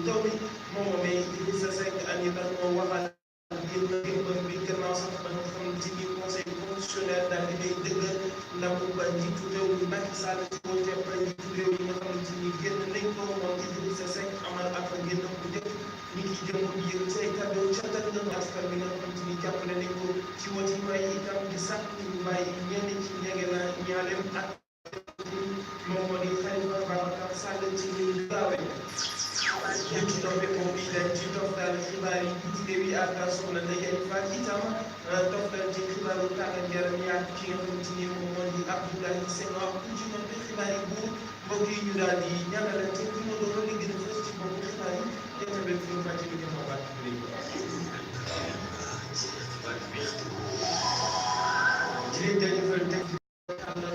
taw bi moom moomay Idrissa Seck ani ban moo waxal génn bi gannaaw sax ba nga xamante ni conseil constitutionnel daal di day dëggal ndamu ba njiitu réew mi Macky Sall ci woote ba njiitu réew yi nga xamante ni génn nañ ko moom Idrissa Seck amal ak génn bu njëkk ñi ngi jëm bu yëg ci ay kàddu cantal na askan bi nga xamante ni jàppale nañ ko ci woti waaye itam di sàkk ñu bàyyi ñenn ci ñege la ñaaleem ak moom moo di Khalifa Babacar Sall ci ñu gaawee ñu ci toppee moom bi dañ ci toftal xibaar yi biti réew yi ak soxna Ndeye Fatou itam toftal ci xibaaru tàggat yaram yi ak ki nga xamante ni moom moo di Abdoulaye Senghor ku ci toppee xibaar yi bu mbokk yi ñu daal di ñaanalante fi mu doon li gën a fës ci boppu xibaar yi jëndee fi mu fàcce bi jëmoo baat bi di leen jaajëfal teg xam na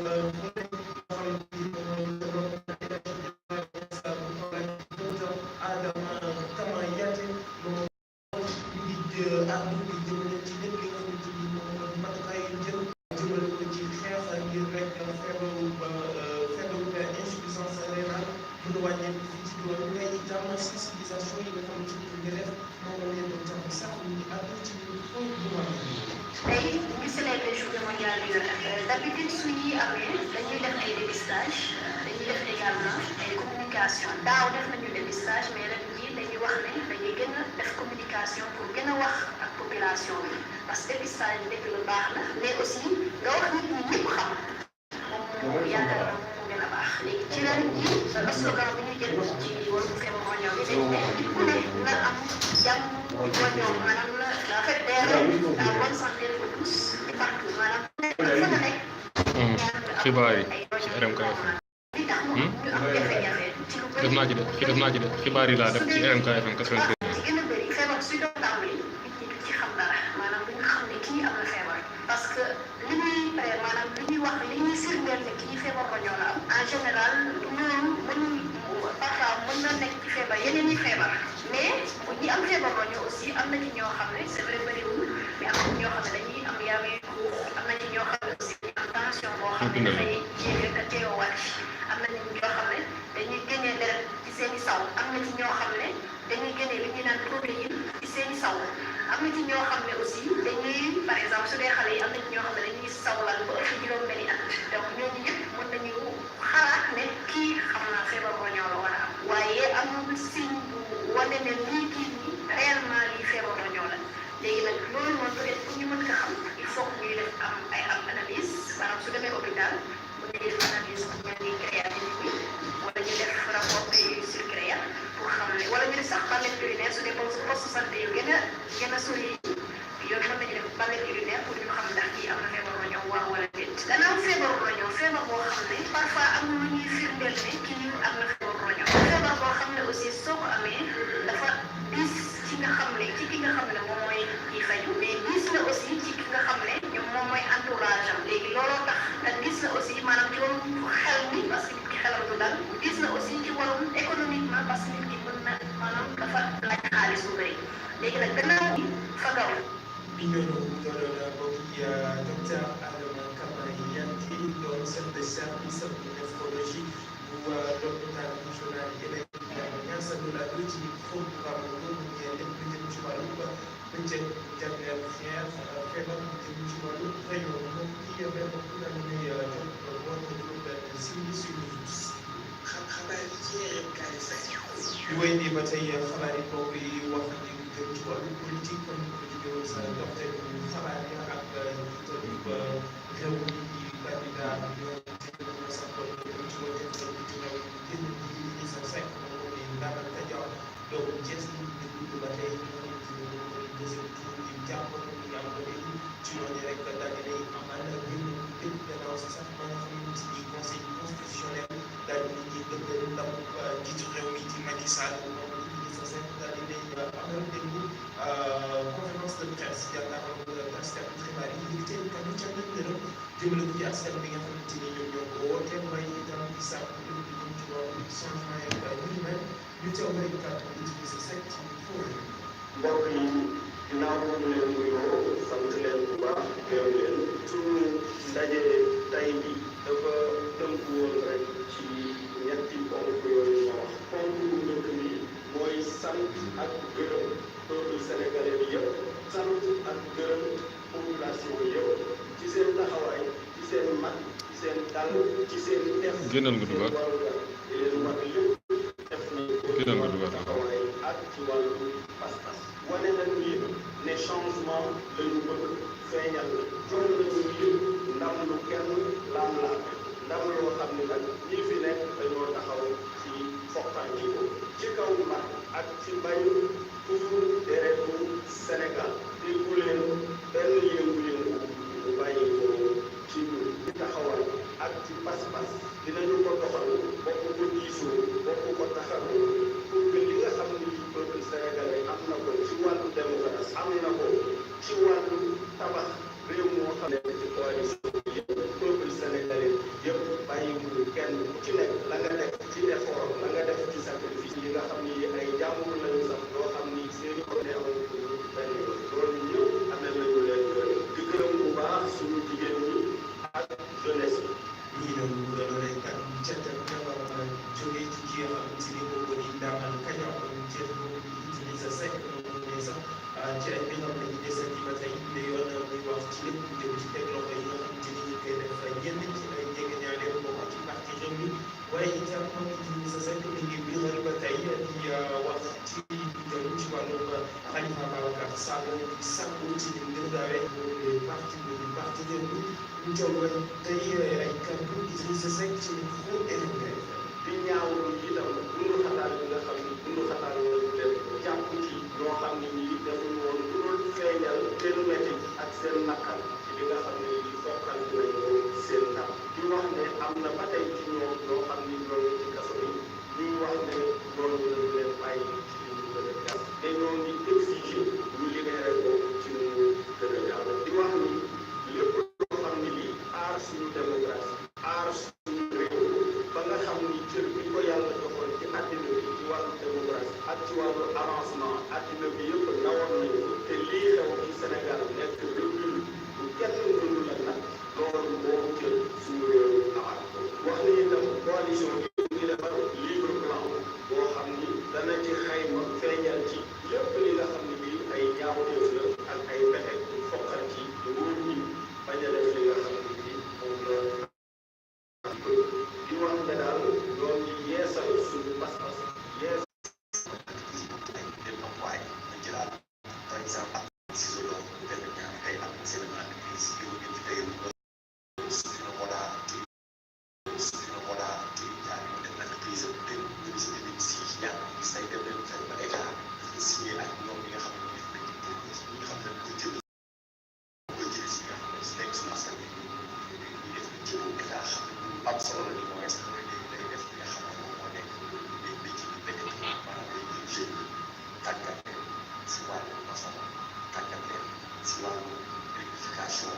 tey ñu célébrer journée mondiale du d'habitude su ñuy amee dañuy def ay dépistage dañuy def également ay communication daaw def nañu dépistage mais ren jii dañuy wax ne dañuy gën a def communication pour gën a wax ak population bi parce que dépistage bi dëgg lu baax la mais aussi nga wax nit ñi ñëpp xam moom yaakaar naa moom gën a baax léegi ci ren jii le slogan bi ñu jël ci wàllu feebar roñoo bi dañ ne nit ku ne na am jàmm roñoo maanaam la fête la bonne santé pour tous et partout maanaam fa nga nekk xibaar yi ci RMK li tax ñu am jafe-jafe ci lu bëri def naa ci de xibaar yi laa def ci RMK FM 93 ci gën a bëri feebar su doon tàmbali nit ñi du ci xam dara maanaam du ñu xam ne kii am na feebar parce que li ñuy maanaam li ñuy wax li ñuy firndeel ne kii feebar roñoo la am en général loolu parfois mën na nekk ci feebar yeneen ñi feebar mais ñi am feebar roñoo aussi am na ci ñoo xam ne c'est vrai bëriwul mais am na ci ñoo xam ne dañuy am yaram yu am na ci ñoo xam ne aussi am tension boo xam ne dafay yéeg a teewaat am na ci ñoo xam ne dañuy génnee deret ci seen i saw am na ci ñoo xam ne dañuy génnee li ñuy naan protéine ci seen i saw am na ci ñoo xam ne aussi dañuy par exemple su dee xale yi am na ci ñoo xam ne dañuy sawlal ba ëpp juróom-benni at donc ñooñu ñëpp mën nañu xalaat ne kii xam naa feebar roñoo la war a am waaye amul signe bu wane ne lii kii nii réellement lii feebar roñoo la léegi nag loolu moom peut-être pour ñu mën ko xam il faut que ñuy def am ay analyse maanaam su demee hôpital mën nañu def analyse bu mel ni créatinine bi wala ñu def rapport sur créat pour xam ne wala ñu def sax ballette urinaire su dee poste santé yu gën a sori yoon mën nañu def ballette urinaire pour ñu xam ndax kii am na feebar roñoo waaw wala déet gannaaw feebar roñoo feebar boo xam ne parfois am na lu ñuy firndeel ne kii am na feebar roñoo feebar boo xam ne aussi soo ko amee dafa diis ci nga xam ne ci ki nga xam ne moom mooy kii faju mais diis na aussi ci ki nga xam ne ñoom moom mooy entourage am léegi looloo tax te diis na aussi maanaam ci wàllum xel mi parce que nit ki xelam du dal diis na aussi ci wàllum économiquement parce que nit ki mën na maanaam dafa laaj xaalis bu bëri léegi nag gannaaw bi fagaru bi ñooñu doon bokk ci docteur Adama Camara Yanti doon chef de service bu néphrologie bu l'hôpital régional Niassane la ci programme boobu ngeen def lu jëm ci wàllu bëccëg jagleel xeer feebar bu jëm ci wàllu rayon moom kii benn ku la ñuy jox war ko juróom benn simili suñu xabaar yi ci RMK FM di wéy di ba tey xabaar yi bokk yi wax ni jëm ci wàllu politique comme ko jógewoon sa doxte xabaar yi ak njiitalu réew mi di candidat yoo xamante sax ci wàllu ci ñëw génn di sa Seck moom di Ndama Kajoor doomu Thiès ñu dugg ba tey ñu deuxième tour di jàpp ñu am ko léegi ci noonu rek daal di lay amal ñu dégg gannaaw si sax ba nga xamante ni conseil constitutionnel daal di ñuy dëggal ndam jiitu réew mi di Macky Sall moom di sa Seck daal di lay amal dégg conférence de presse jàkkaarloo taskatu xibaar yi ñu teel kàddu ca ngeen gërëm jëmale ko ci askan bi nga xamante ni ñoom ñoo ko woote waaye itam di sàkk lu jëm ci wàllu changement yeeg yu mel ñu teew rek kàddu gi ci sa Seck ci foofu. mbokk yi ginnaaw bu ñu leen nuyoo sant leen bu baax gërëm leen suñu ndaje tay bi dafa tënk woon rek ci ñetti ponk yooyu ma wax ponk bu njëkk bi mooy dal ci seen def génnal nga dugal warugar di leen war lépp def nañ ko ci génnal nga wàllu dugal taxawaay ak ci wàllu pas-pas wane nañu yëpp ne changement la ñu bëgg feeñal jox nañu yëpp ndam lu kenn laam-laam ndam loo xam ne nag ñi fi nekk dañoo taxaw ci foqanti ko ci kaw mar ak ci bayu toujours deretu Sénégal déggu leen benn yëngu-yëngu bu bàyyi ko ci taxawal ak ci pas-pas dinañu ko doxal bokk ko diisoo bokk ko taxawal pour que li nga xam ne li peuple sénégalais am na ko ci wàllu démocratie am na ko ci wàllu tabax réew moo xam ne ci coalition bi yëpp peuple sénégalais yëpp bàyyiwul kenn ku ci nekk la nga def ci effort la nga def ci sacrifice yi nga xam ni ay jàmbur lañu sax loo xam ni seeni ko ne amuñ ko benn yoon loolu ñëpp amee nañu leen di gërëm bu baax suñu jigéen ñi ak jeunesse bi. ñii doon bu doon rek kàddu gi cant ak ngërëm jógee ci ki nga xamante ni moom moo di Ndamal Kajoor ceeb boobu di Idrissa Seck moom ne sax ci ay mbéyam la ñu desandi ba tey ne yoon muy wax ci lépp lu jëm ci teg loxo yi nga xamante ni ñu koy def ñenn ci ay jegeñaaleem bokk ci parti Rewmi waaye itam moom Idrissa Seck mi ngi biral ba tey di wax ci lu jëm ci wàllum Khalifa Babacar Sall di sàkku ci ni ngir gaawee parti Rewmi ñu toll tey ay kàddu Idrissa Seck ci micro RFM di ñaawlu itam dundu xataal bi nga xam ni dundu xataal lañu leen jàpp ci ñoo xam ne ñii defuñu woon lu dul feeñal seen métti ak seen naqar ci li nga xam ne lii fokkal nañu seen ndam di wax ne am na ba tey ci ñoom ñoo xam ni ñoo ngi ci kaso yi ñuy wax ne loolu lañu leen bàyyi ci li ñu gën a gàtt te ñoo ngi exiger ñu libéré ko ci ñu gën a gaaw di wax ni lépp loo xam ne lii aar suñu démocratie aar suñu réew ba nga xam ni cër bi ko yàlla joxoon ci àddina bi ci wàllu démocratie ak ci wàllu avancement àddina bi yëpp nawoon nañu ko te lii xew ci Sénégal nekk république bu kenn mënu la nag loolu boobu cër suñu réew amaat ko wax ni itam coalition bi ngi defar livre blanc boo xam ni dana ci xayma feeñal ci lépp li nga xam ne bii ay ñaawteef la ak ay pexe foqal ci nguur ñi bañ a def li nga xam ne bii moom la di wax ne daal ñoo ngi yeesal suñu pas-pas yeesal waaye ma jëlaat par exemple ciseau d'or benn ñaar ay am seen entreprise yow ñu fi tey suñu moda suñu moda ci ñaar ñu def entreprise te ñu ci dem ci ñaar gis ay dem leen fay ba état signé ak ñoom ñi nga xam ne ñi nga xam ne ko jël si nga xam ne si nekk suñu askan bi ñu def ci état xam ne am solo la ñu mooy sax mooy day def li nga xam ne moom moo nekk day métier bi béykat yi maanaam day jël tàggat leen si wàllu maçon tàggat leen si wàllu électrification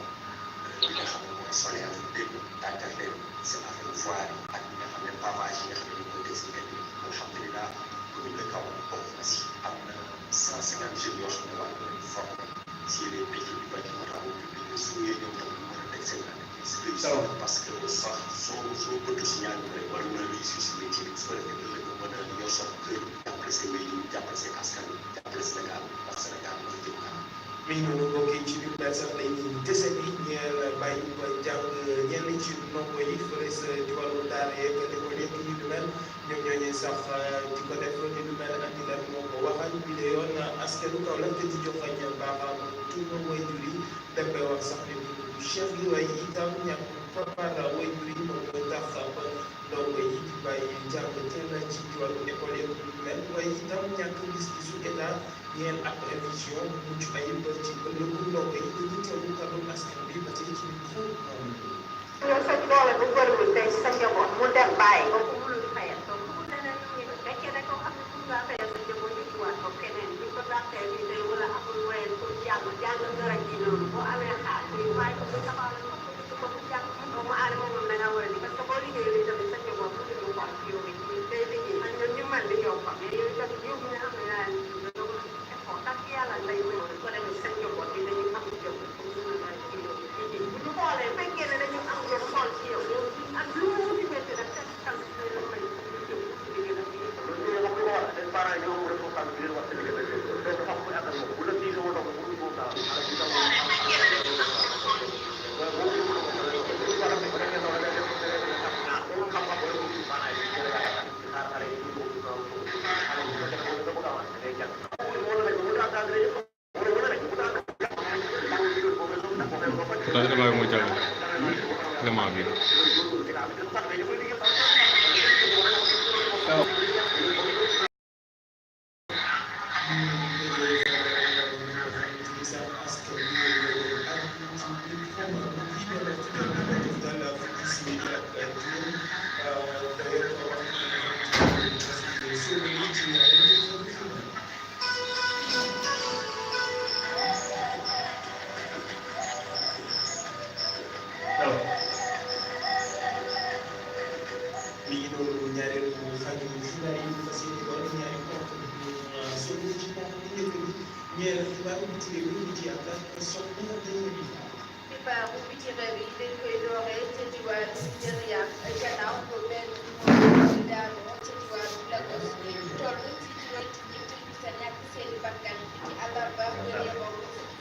li nga xam ne mooy solaire dégg tàggat leen si affaire foire yi ak li nga xam ne pavage yi nga xam ne ñu koy def si mbedd yi alhamdulilah commune de Kaolack bokk na si am na 150 jeunes yoo xam ne war nañ formé si les métiers du bâtiment travaux publics su ngeen ñëw tam ñu mën a teg seen entreprise réussir parce que sax soo bëgg si ñaar ñu rek war na réussir si métier bi su ko defee ëllëg nga mën a yor sa kër jàppale seen wéy jàppale seen askan jàppale Sénégal parce que Sénégal mën a jëm kanam. mi ngi noonu mbokk yi ci biir daal sax dañuy dese bi ñeel bàyyi ba jàng ñenn ci ndongo yi fële sa ci wàllu daara yeeg école yeeg yu ni mel ñoom ñooñu sax di ko def li nu mel ak di leen moo ko waxal bi de yoon askanu Kaolack di joxoñ baaxaam tuuma waajur yi dem bay wax sax ne du chef gi waaye itam ñàkk préparé waajur yi moom moo tax ba ndongo yi di bàyyi jàng teel ci wàllu école yeeg yu ni mel waaye itam ñàkk gis-gisu état ñeel ak révision bu mucc ayib ci ëllëgu ndongo yi dañuy teewlu kàddu askan bi ba tey ci micro yow sa doole bu bëriwul tey sa njaboot mu dem bàyyi ko ku mënul fayal ko ku mu leneen lu muy def fekkee ne koo xam ne pour ngaa fayal sa njaboot ñu jiwaat ko keneen bi ko dàqee bi tey wala amul moyen pour jàng nga rek ji noonu boo amee xaar ñu bàyyi ko bu taxawal ko ko bu jàng doomu aadama moom da ngaa war a di parce que boo liggéeyee tamit sa njaboot mu ngi xool ci yow bi day liggéey ak ñun ñu mën di yow ko mais yow tamit yow mi nga xam ne yaa ndax yàlla lay wéy ko demee seen njaboot bi dañuy am jom pour ñu mën a ci yow bu ñu xoolee fekkee ne dañu am jom xool ci yow ak lu mu ci métti nag pourtant élément bi moo jàll élément bi xibaaru biti réew yi dañ koy dooree ca diwaanu Nigéria gannaaw ba benn moom daanoo ca diwaanu Lagos toll ci juróom-ñetti nit ñu sa ñàkk seeni bakkan ci àllarba ba yemoo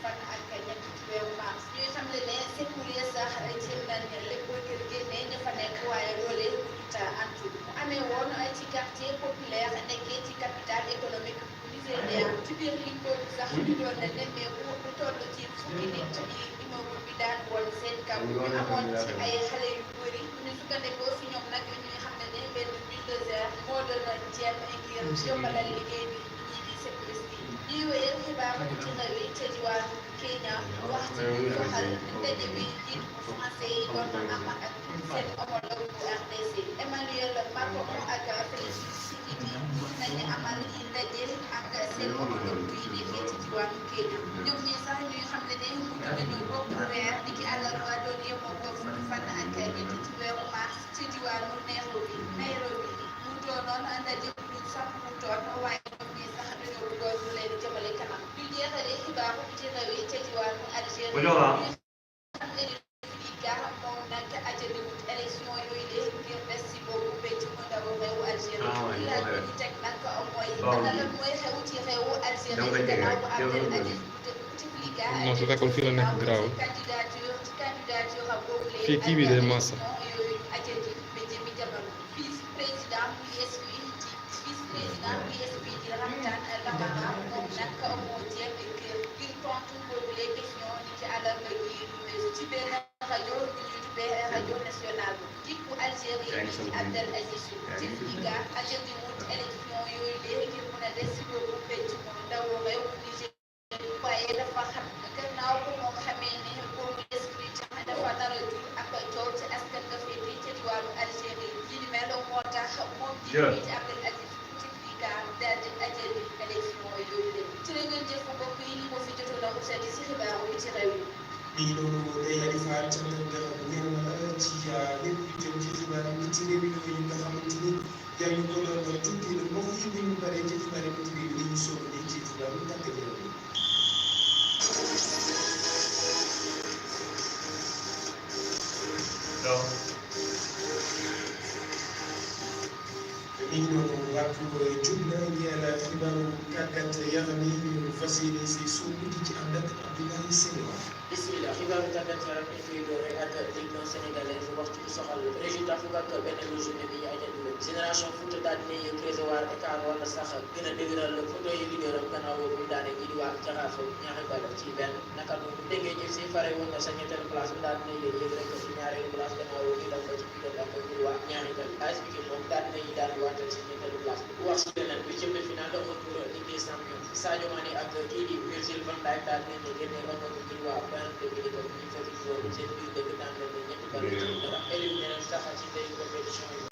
fan ak ñett ci weeru mars ñuy xamle ne sécurité sax jéem nañ lépp ngir génne ña fa nekk waaye loolee ta antu mu amee woon ci quartier populaire nekkee ci capitale économique Nigéria ci biir liñ boobu sax ñu doon na nemmeeku lu toll ci fukki nit yi immeuble bi daan woon seen kaw ñu amoon ci ay xale yu bëri bu ñu sukkandikoo si ñoom nag ñuy xam ne benn bulldozer moo doon jéem ngir yombalal liggéey bi ñii di sécurité yi ñuy wéyal xibaaru ci réew yi ca diwaanu Kenya wax ci ñu soxal ndaje bi njiit bu français yi doon na am ak seen homologue bu RDC Emmanuel Macron ak Félix Tshisekedi nañu amal yi ndaje ak seen homologue yi nekkee ci diwaanu Kenya ñoom ñi sax ñuy xam ne mujj nañu bokk weer di ki àllarba doon yemoo ko fukki fan ak ñett ci weeru mars ci diwaanu Nairobi mu doonoon ndaje bu sax mu doon waaye ñoom ñi sax dañoo bëggoon lu leen jëmale kanam ñu jeexale xibaaru ci réew yi ca diwaanu Algérie moom nag ajadiwut élection yooyu de ngir des si boobu bécc mu ndaw réewu Algérie laaj bi ñu teg nag mooy ana lan mooy xew ci réewu Algérie gannaaw bu Abdel Aziz Bouteflika non su fekkoon fii la nekk garaaw candidature boobu fii kii bi day massa yooyu ajadi ba jëmi jamono vice président bu yees bi di Ramtan Lamara moom nag moo jéem ngir tontu boobu les questions ni ci àllarba yi ñu weesu ci benn rajo bi ñuy tuddee rajo nationale bu bu Algérie ci Abdel Aziz Bouteflika ajandi wut élection yooyu léegi ngir mën a des si boobu pénc mu ndaw réew Niger waaye dafa xam gannaaw ko moom xamee ne boobu scrutin dafa nar a jur ak coow ci askan nga féete ca diwaanu Algérie yi ni mel moo tax moom ji ci Abdel Aziz Bouteflika daal di ajandi élection yooyu léegi ci la ngeen jëf mbokk yi li ko fi jotoon a usati si xibaaru bi ci réew yi mi ngi doon day Alifa ca nga ñëw na ci lépp lu jëm ci xibaar yi ci réew yi nga xamante ni yaa ngi ko doon tukki la mbokk yi bu ñu paree ci xibaar yi ci réew yi ñu soog a ci xibaar yi tàggat yaram yi. mi ngi doon waxtu jub na ñeel xibaaru tàggat yaram yi ñu fas yéene si suuf di ci ànd ak Abdoulaye Sénégal. bismillah xibaaru tàggat yaram dañ koy doore ak Ligue 1 sénégalaise waxtu bi soxal résultat fukk ak benn journée bi ajandi génération foot daal di ne prévoir écart wala sax gën a dëgëral photo yi leader am gannaaw boobu daane kii di waa Jaraaf ñaari bal ci benn naka noonu déggee ñu si fare woon na sa ñetteelu place bi daal di ne yéeg rek ci ñaareelu place gannaaw boobu daw ko ci pilote ak kii di waa ñaari bal AS Pikine moom daal di ne daal di waatal si ñetteelu place bi wax si beneen huitième de finale retour Ligue des Champions Sadio Mané ak kii di Virgil van Dijk daal di ne génne retour kii di waa Bayern de Munich ñu fekk woon seen biir dëkk daan leen ñetti bal ci dara éliminé nañ sax ci day compétition yi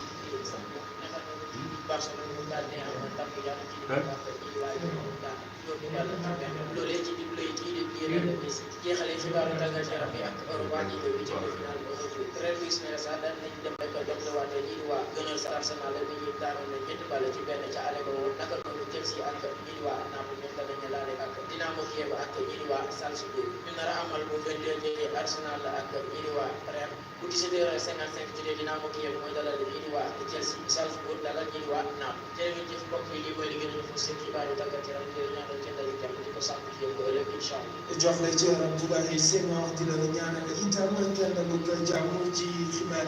naka noonu Barcelone mu daal di am ndam bu yàlla ci di waaye moom daan loolu yàlla ci benn loolee ci diglu yi kii di Lionel Messi jeexalee xibaaru tàggat yaram yi ak Europe waa Ligue bi ci final ba Real Madrid sax daan nañ dem rek dox de waate ñii di waa Gunners Arsenal bi ñu daanoon nañ ñetti ball ci benn ca ale ba woon naka noonu Chelsea ak ñii di waa Naples ñoom danañ laale ak Dinamo Kiev ak ñii di waa Salzbourg ñu nar a amal bu 22 Arsenal ak ñii di waa Rennes bu 17h55 jotee Dinamo Kiev mooy dalal ñii di waa Chelsea Salzbourg dalal ñii di waa Naples jërë ngeen jëf mbokk yi lii mooy li gën a ñu seen xibaaru tàggat yaram di ñaanal ci ndaje jàmm di ko sàmm ci yéen ba ëllëg incha allah jox la ci Abdoulaye Sénégal di la ñaanal itam kenn ko jàmm ci xibaar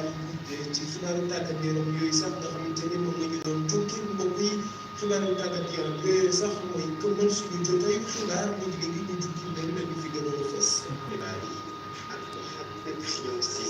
yi ci xibaaru tàggat yaram yooyu sax nga xamante ni moom la ñu doon jukki mbokk yi xibaaru tàggat yaram yooyu sax mooy këmbal suñu jotaayu xibaar léegi-léegi ñu jukki leen ñu fi gënoon a fës xibaar yi ak bépp fi ñëw si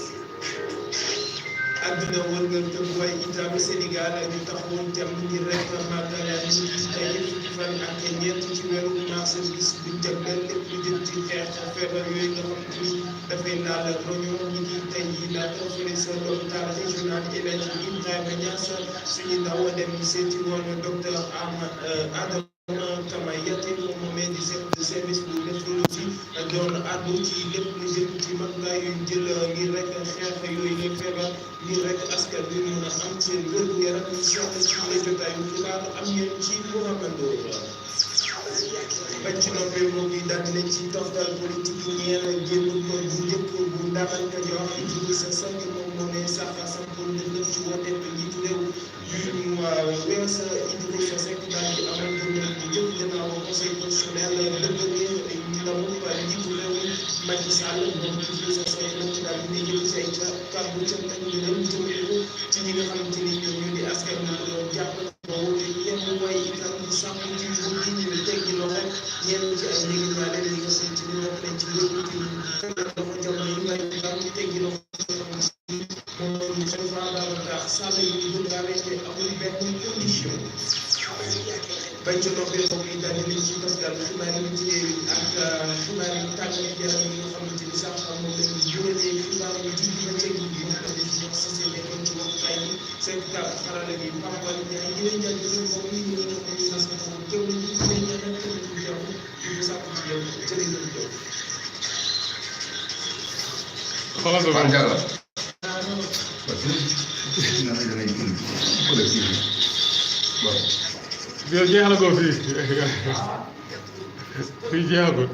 àdduna wërngal këpp waaye itam Sénégal ñu taxawoon jàmm ngir rek màggal ñu tey fukki fan ak ñeent ci weeru mars bis bu jagleel lépp lu jëm ci xeex feebar yooyu nga xam ni dafay laal roño ñi ngi tey yi nag fële sa l'hôpital régional El Hadji Ibrahima Niass suñu ndaw dem seeti woon docteur Adama Kama Yatin moom moomee di chef de service bu néphrologie doon àddu ci lépp lu jëm ci matuwaay yu jël ngir rek xeex yooyu la feebar ngir rek askan bi mën a am seen wér-gu-yaram ñu seetlu ci la jotaayu xibaar am ngeen ci Mouhamadou bañ ci noppee moo ngi daal di leen ci toftal politique yi ñeel génn ko bu njëkk bu Ndamal Kajoor Idrissa Seck moom moo ne sax sampul ndëndëm ci woote bi njiitu réew bi ñu wees Idrissa Seck daal di amal journée bu njëkk gannaaw conseil constitutionnel dëgg ndamu njiitu réew Macky Sall moom Idrissa Seck nag daal di jël ci ay kàddu ca teg ñu leen jëmale ko ci ñi nga xamante ni ñoom ñoo di askan bi ko doon jàppale ba woote yenn waaye itam di sàmm ci nguur gi ñu teggi loxo ñenn ci ay njëgiñaale yi nga xamante ni nekk nañ ci réew mi dafa jamono yi ngay daal di teggi loxo moom mooy Khalifa Ababacar Sall yi ñu bëgg a arrêté amul benn condition bañ ca noppee mbokk yi daal di leen ci toftal xibaar yi ci ak xibaar yi tàggat yaram yi nga xamante ni sax moom lañ jógalee xibaar yi ci ba ceeb yi moom la def wax si seen nekkoon ci waxukaay yi seen xarala yi Pampal Ndiaye yi leen jàll seen mbokk yi ñu leen ko ñu nas ko teew nañ ci leen ñaanal teew nañ ci jàmm ñu sàkku ci yow jërë ngeen jëf. xoolal sa bopp. Biar jeexal ko fii fii jeexagul.